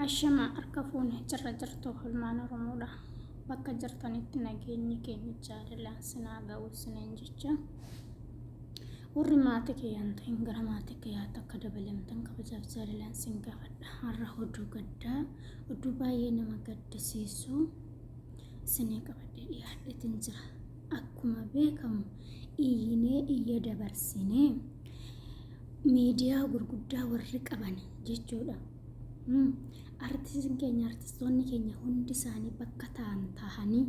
Ashama harka fuune jirra jirtu ilmaan Oromoodha. Bakka jirtanitti nageenyi keenya jaalalaan sinaa ga'u isiniin jecha. Warri maatii kiyyaan ta'in gara maatii kiyyaatti akka dabalamtan kabajaaf jaalalaan sin gaafadha. Har'a oduu gaddaa, oduu baay'ee nama gaddisiisu isinii qabadhee dhiyaadheetin jira. Akkuma beekamu iyyinee iyya dabarsinee miidiyaa gurguddaa warri qaban jechuudha. Artistiin keenya artistoonni keenya hundi isaanii bakka ta'an tahanii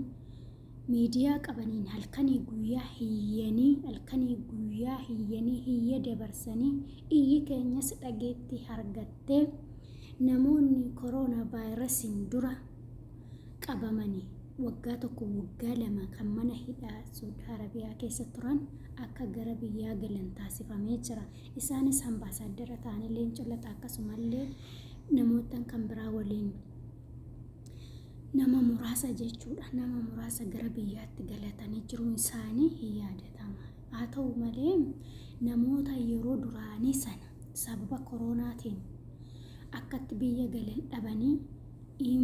miidiyaa qabaniin halkanii guyyaa hiyyanii halkanii guyyaa hiyyanii hiyya dabarsanii iyyi keenyas dhageettii argattee namoonni koroona vaayirasiin dura qabamanii waggaa tokko waggaa lama kan mana hidhaa Suud Arabiyaa keessa turan akka gara biyyaa galan taasifamee jira. Isaanis ambaasaaddara ta'anii Leencoo Lataa akkasumallee namoota kan biraa waliin nama muraasa jechuudha. Nama muraasa gara biyyaatti galatanii jiruun isaanii hin yaadatama. Haa ta'u malee namoota yeroo duraanii sana sababa koroonaatiin akkatti biyya galan dhabanii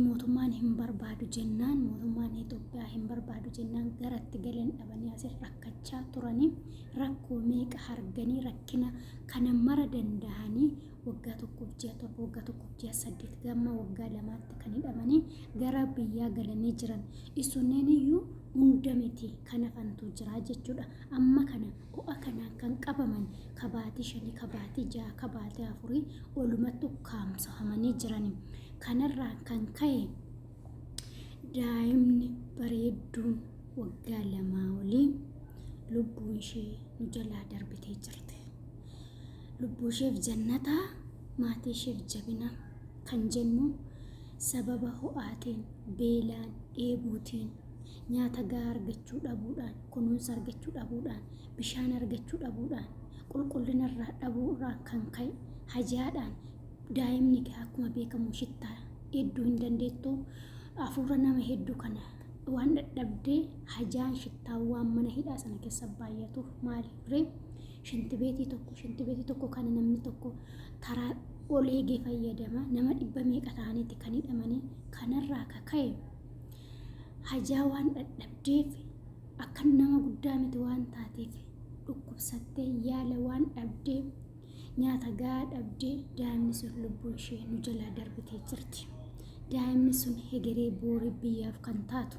mootummaan hin barbaadu jennaan mootummaan Itoophiyaa hin barbaadu jennaan garatti galan dhabanii asii rakkachaa turanii rakkoo meeqa arganii rakkina kana mara danda'anii waggaa tokkoof ji'a 7 waggaa tokkoof ji'a 8 gamma waggaa lamaatti kan hidhamanii gara biyyaa galanii jiran isunneen iyyuu hunda miti kan hafantu jira jechuudha. Amma kana ho'a kanaan kan qabaman kabaatii 5 kabaatii 6 kabaatii 4 olumatti ukkaamsamanii jirani. Kanarraa kan ka'e daa'imni bareedduun waggaa lamaa olii lubbuun ishee nu jalaa darbitee jirti. Lubbuu isheef jannataa maatii isheef jabina kan jennu sababa ho'aatiin, beelaan, dheebuutiin, nyaata gahaa argachuu dhabuudhaan, kunuunsa argachuu dhabuudhaan, bishaan argachuu dhabuudhaan, qulqullina irraa dhabuurraa kan ka'e hajaadhaan daa'imni akkuma beekamu shittaa hedduu hin dandeettu hafuura nama hedduu kana waan dadhabdee hajaan shittaa waan mana hidhaa sana keessa baay'atuuf maaliif ree shintibeetii tokko kana namni tokko taraa ol eegee fayyadama nama dhibba meeqa ta'aniiti kan hidhamanii kanarraa kaka'e hajaa waan dadhabdeef akka nama guddaa miti waan taateef dhukkubsattee yaala waan dhabdeef nyaata gahaa dhabdee daa'imni sun lubbuun ishee nu jalaa darbitee jirti. Daa'imni sun hegeree boorii biyyaaf kan taatu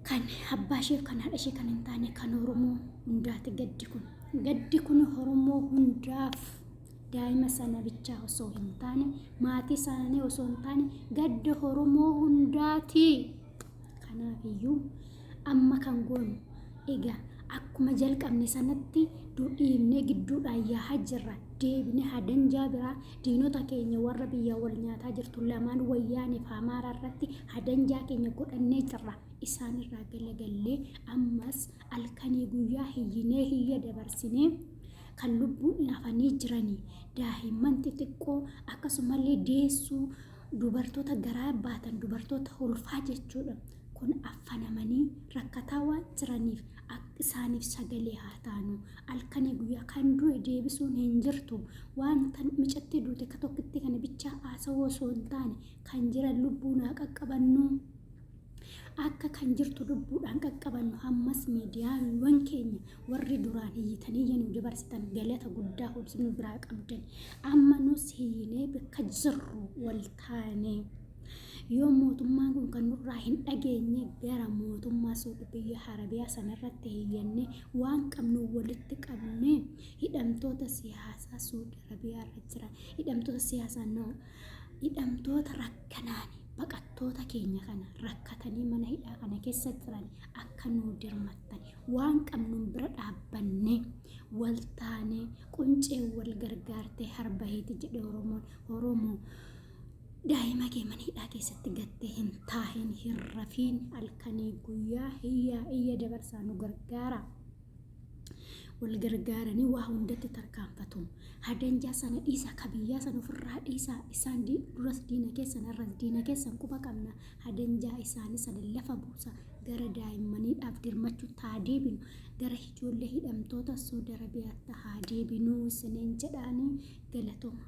kan abbaa isheef kan haadha ishee kan hin taane kan Oromoo hundaati gaddi kun. Gaddi kun Oromoo hundaaf daa'ima sana bichaa osoo hin taane maatii isaanii osoo hin taane gadda Oromoo hundaati. Kanaaf iyyuu amma kan goonu egaa akkuma jalqabne sanatti dhiibnee gidduudhaan yaa'aa jirra. Deebinee hadanjaa biraa diinota keenya warra biyyaa wal nyaataa jirtu lamaan wayyaaniif Amaaraa irratti hadanjaa keenya godhannee jirra. Isaan irraa galagallee ammas halkanii guyyaa hiyyinee hiyya dabarsinee kan lubbuun hafanii jiranii daa'imman xixiqqoo akkasumallee deessuu dubartoota garaa baatan dubartoota ulfaa jechuudha. Kun affanamanii rakkataa waan jiraniif isaaniif sagalee haa taanu. Halkanii guyyaa kan du'e deebisuun hin jirtu. Wanta micatti duute akka tokkitti kana bichaa haasawuu osoo hin taane kan jiran lubbuun haa qaqqabannu. Akka kan jirtu lubbuudhaan qaqqabannu ammas miidiyaawwan keenya warri duraan hiyyitanii nu dabarsitan galata guddaa nu biraa qabdan. Amma nus hiyyinee bakka jirru wal taane. Yoo mootummaan kun kan nurraa hin dhageenye gara mootummaa Suudi biyya Arabiyaa sanarratti hiyyanne waan qabnu walitti qabne hidhamtoota siyaasaa Suudi Arabiyaa irra jiran hidhamtoota siyaasaa no hidhamtoota rakkanaani baqattoota keenya kana rakkatanii mana hidhaa kana keessa jiran akka nuu dirmattan waan qabnuun bira dhaabbanne wal taane quncee wal gargaartee harbaheeti jedhe Oromoon. Oromoo daa'ima kee mana hidhaa keessatti gattee hin taahin hin rafiin halkanii guyyaa hiyyaa iyya dabarsaa nu gargaara. Wal gargaaranii waa hundatti tarkaanfatu. Hadanjaa sana dhiisaa ka biyyaa sana ofirraa dhiisaa isaan duras diina keessan har'as diina keessan quba qabna. Hadanjaa isaanii sana lafa buusa gara daa'immaniidhaaf dirmachuu taa deebinu gara ijoollee hidhamtoota Suudi Arabiyaatti haa deebinuu isiniin jedhaanii galatoma.